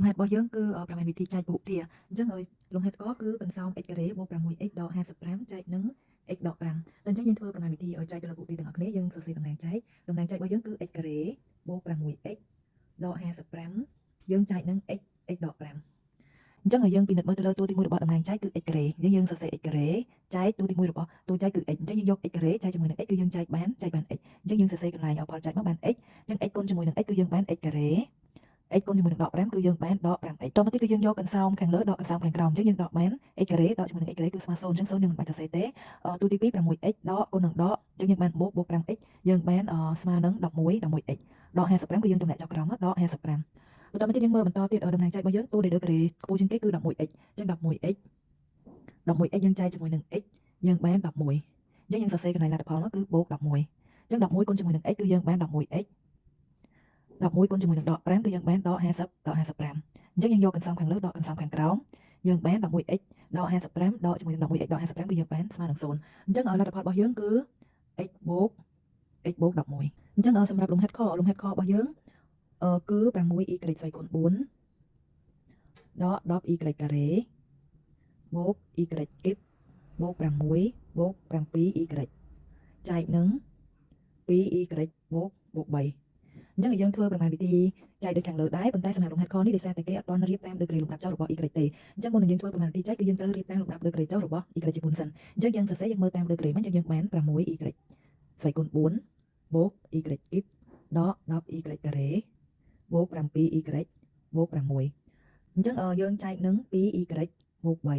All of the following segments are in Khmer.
លំហាត់របស់យើងគឺប្រមាណវិធីចែកពហុធាអញ្ចឹងឲ្យលំហាត់កគឺកន្សោម x ការ៉េបូក 6x ដក55ចែកនឹង x ដក5តែអញ្ចឹងយើងធ្វើប្រមាណវិធីឲ្យចែកទៅលើពហុធាទាំងអស់គ្នាយើងសរសេរតំណាងចែកតំណាងចែករបស់យើងគឺ x ការ៉េបូក 6x ដក55យើងចែកនឹង x x ដក5អញ្ចឹងឲ្យយើងពិនិត្យមើលទៅលើតួទី1របស់តំណាងចែកគឺ x ការ៉េអញ្ចឹងយើងសរសេរ x ការ៉េចែកតួទី1របស់តួចែកគឺ x អញ្ចឹងយើងយក x ការ៉េចែកជាមួយនឹង x គឺយើងចែកបានចែកបាន x អញ្ចឹងយើងសរសេរកន្លែងឲ្យផលចែកមកបាន x អញ្ចឹង x គុណជាមួយនឹង x គឺយើងបាន x ការ៉េ x គុណជាមួយនឹងដក5គឺយើងបានដក 5x តមកទៀតគឺយើងយកកន្សោមខាងលើដកកន្សោមខាងក្រោមអញ្ចឹងយើងដកបាន x ការ៉េដកជាមួយនឹង x ការ៉េគឺស្មើ0អញ្ចឹង0យើងមិនបាច់សរសេរទេតួទី2 6x ដកគុណនឹងដកអញ្ចឹងយើងបានបូកបូក 5x យើងបានស្មើនឹង11 11x ដក55គឺយើងទម្លាក់ចុះក្រោមមកដក55បន្តមកទៀតយើងមើលបន្តទៀតតំណាងចែករបស់យើងតួដែលលើការ៉េខ្ពស់ជាងគេគឺ 11x អញ្ចឹង 11x 11x យើងចែកជាមួយនឹង x យើងបាន11អញ្ចឹងយើងសរសេរកន្លែងលទ្ធផលមកគឺបូក11អញ្ចឹង11គុណជាមួយនឹង x គឺយើងបាន 11x 11គុណជាមួយនឹងដក5គឺយើងបានដក50ដក55អញ្ចឹងយើងយកកន្សោមខាងលើដកកន្សោមខាងក្រោមយើងបាន 11x ដក55ដកជាមួយនឹង 11x ដក55គឺយើងបានស្មើនឹង0អញ្ចឹងលទ្ធផលរបស់យើងគឺ x បូក x បូក11អញ្ចឹងសម្រាប់លំហាត់ខលំហាត់ខរបស់យើងអឺគឺ 6y ស្វ័យគុណ4ដក 10y ការ៉េបូក y គីបបូក6បូក 7y ចែកនឹង 2y បូកបូក3អញ្ចឹងយើងធ្វើប្រមាណវិធីចែកដូចខាងលើដែរប៉ុន្តែសម្រាប់លំហាត់ខនេះដោយសារតែគេអត់ទាន់រៀបតាមដឺក្រេលំដាប់ចុះរបស់ y ទេអញ្ចឹងមុននឹងយើងធ្វើប្រមាណវិធីចែកគឺយើងត្រូវរៀបតាមលំដាប់ដឺក្រេចុះរបស់ y ជាមុនសិនអញ្ចឹងយើងសរសេរយើងមើលតាមដឺក្រេមកអញ្ចឹងយើងបាន 6y ស្វ័យគុណ4បូក y គីបដក 10y ការ៉េបូក 7y បូក6អញ្ចឹងយើងចែកនឹង 2y បូក3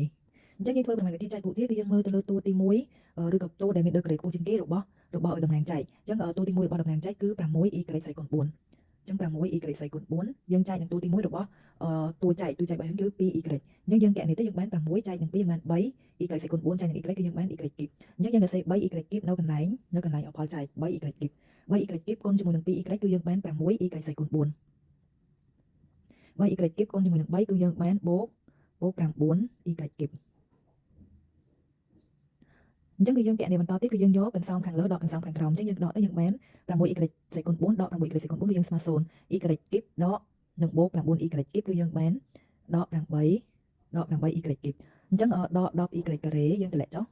អញ្ចឹងយើងធ្វើប្រមាណវិធីចែកពួកទៀតគឺយើងមើលទៅលើតួទី1ឬក៏តួដែលមានដឺក្រេខ្ពស់ជាងគេរបស់របស់ឲ្យតំណាងចែកអញ្ចឹងតួទី1របស់តំណាងចែកគឺ 6y ស្វ័យគុណ4អញ្ចឹង 6y ស្វ័យគុណ4យើងចែកនឹងតួទី1របស់តួចែកតួចែករបស់យើងគឺ 2y អញ្ចឹងយើងកណនីទៅយើងបាន6ចែកនឹង2យើងបាន3 y ស្វ័យគុណ4ចែកនឹង y គឺយើងបាន y គីបអញ្ចឹងយើងសរសេរ 3y គីបនៅកន្លែងនៅកន្លែងផលចែក 3y គីប 3y គីបគុណជាមួយនឹង 2y គឺយើងបាន 6y ស្វ័យគុណ4 3y គីបគុណជាមួយនឹង3គឺយើងបានបូកបូក 9y គីបអញ្ចឹងគឺយើងកណនីបន្តទៀតគឺយើងយកកន្សោមខាងលើដកកន្សោមខាងក្រោមអញ្ចឹងយើងដកទៅយើងបាន 6y ស្វ័យគុណ4ដក 6y ស្វ័យគុណ4គឺយើងស្មើ0 y គីបដកនឹងបូក 9y គីបគឺយើងបានដក8ដក 8y គីបអញ្ចឹងដក 10y ការ៉េយើងទម្លាក់ចុះ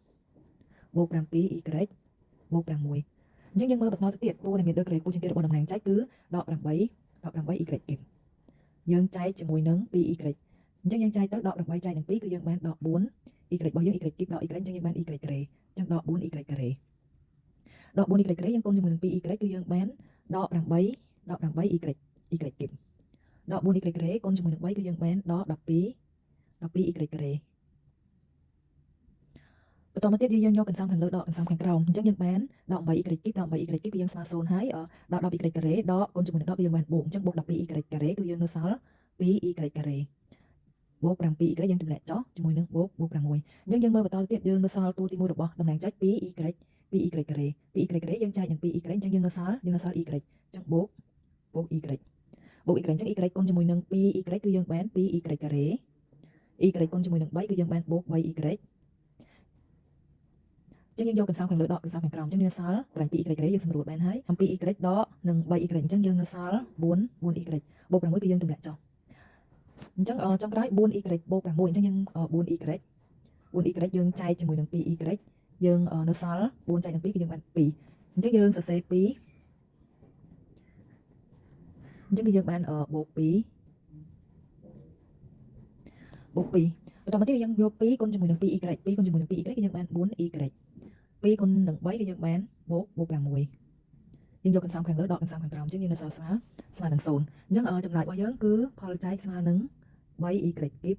បូក 7y បូក6អញ្ចឹងយើងមើលបន្តទៅទៀតតួដែលមានដឺក្រេខ្ពស់ជាងគេរបស់តំណាងចែកគឺដក8ដក 8y គីបយើងចែកជាមួយនឹង 2y អញ្ចឹងយើងចែកទៅដក8ចែកនឹង2គឺយើងបានដក4 y របស់យើង y គីបដក y អញ្ចឹងយើងបាន y ការ៉េអញ្ចឹងដក 4y ការ៉េដក 4y ការ៉េយើងគុណជាមួយនឹង 2y គឺយើងបានដក8ដក 8y y គីបដក 4y ការ៉េគុណជាមួយនឹង3គឺយើងបានដក12 12y ការ៉េបន្តមកទៀតយើងយកកន្សោមខាងលើដកកន្សោមខាងក្រោមអញ្ចឹងយើងបានដក 8y គីបដក 8y គីបគឺយើងស្មើ0ហើយដក 10y ការ៉េដកគុណជាមួយនឹងដកគឺយើងបានបូកអញ្ចឹងបូក 12y ការ៉េគឺយើងនៅសល់ 2y ការ៉េបូក 7y យើងទម្លាក់ចុះជាមួយនឹងបូកបូក6អញ្ចឹងយើងមើលបន្តទៀតយើងនៅសល់តួទី1របស់តំណាងចែក 2y 2y ការ៉េ 2y ការ៉េយើងចែកនឹង 2y អញ្ចឹងយើងនៅសល់យើងនៅសល់ y អញ្ចឹងបូកបូក y បូក y អញ្ចឹង y គុណជាមួយនឹង 2y គឺយើងបាន 2y ការ៉េ y គុណជាមួយនឹង3គឺយើងបានបូក 3y ចឹងយើងយកកន្សោមខាងលើដកកន្សោមខាងក្រោមអញ្ចឹងយើងសល់កន្លែង 2y ការ៉េយើងសម្រួលបានហើយអំពី y ដកនឹង 3y អញ្ចឹងយើងនៅសល់4 4y បូក6គឺយើងទម្លាក់ចុះអញ្ចឹងចុងក្រោយ 4y បូក6អញ្ចឹងយើង 4y 4y យើងចែកជាមួយនឹង 2y យើងនៅសល់4ចែកនឹង2គឺយើងបាន2អញ្ចឹងយើងសរសេរ2អញ្ចឹងគឺយើងបានបូក2បូក2បន្តមកទៀតយើងយក2គុណជាមួយនឹង 2y 2គុណជាមួយនឹង 2y គឺយើងបាន 4y 2គុណនឹង3គឺយើងបានបូកបូក6យើងយកកន្សោមខាងលើដកកន្សោមខាងក្រោមអញ្ចឹងយើងនៅសល់ស្មើស្មើនឹង0អញ្ចឹងចម្លើយរបស់យើងគឺផលចែកស្មើនឹង 3y គីប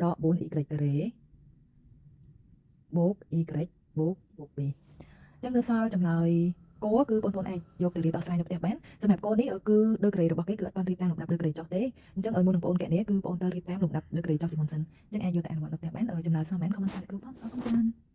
ដក 4y ការ៉េបូក y បូកបូក2អញ្ចឹងនៅសល់ចម្លើយគោគឺបងប្អូនអាចយកទៅរៀបដោះស្រាយនៅផ្ទះបានសម្រាប់គោនេះគឺដឺក្រេរបស់គេគឺអត់ទាន់រៀបតាមលំដាប់ដឺក្រេចុះទេអញ្ចឹងឲ្យមុននឹងបងប្អូនកណនីគឺបងប្អូនត្រូវរៀបតាមលំដាប់ដឺក្រេចុះជាមុនសិនអញ្ចឹងអាចយកទៅអនុវត្តនៅផ្ទះបានចម្លើយស្មើមែន comment គ្រូផងអរគុណច្រើន។